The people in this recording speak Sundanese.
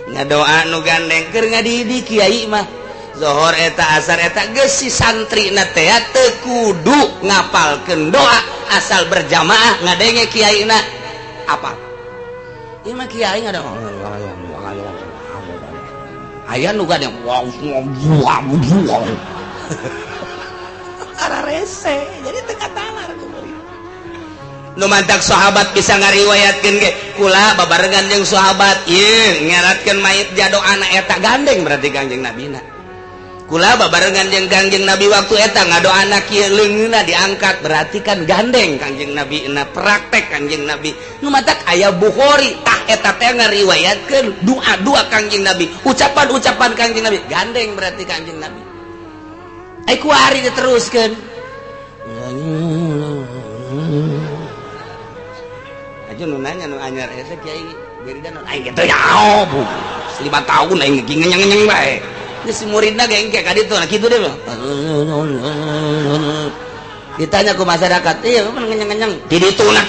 Ngadoa nu gandeng keur ngadidik kiai mah. Zohor eta, asar eta, geus si santri na teh teu kudu ngapalkeun doa, asal berjamaah ngadenge kiai na apa. Ieu mah kiai ngada aya nu gandeng ara rese, jadi teu katalar ku murid. Nu mantak sahabat bisa ngariwayatkeun ge, kula babarengan jeung sahabat ieu ngeratkeun mayit jado anak eta, gandeng berarti Kangjeng Nabi na. Kula babarengan jeung Kangjeng Nabi waktu eta ngadoana kieu, leungeunna diangkat, berarti kan gandeng Kangjeng Nabi na, praktek Kangjeng Nabi. Nu matak aya Bukhari tah eta teh ngariwayatkeun doa-doa Kangjeng Nabi, ucapan-ucapan Kangjeng Nabi, gandeng berarti Kangjeng Nabi. Ai kuari diteruskeun aja nu nanya nu anyar eta kiai wiridan aing gitu ya, bu 5 tahun aing ngenyang-ngenyang bae. Ini si muridna ge engke ka ditu, nah kitu deh. Ditanya ke masyarakat, iya kan ngenyang-ngenyang di ditu na.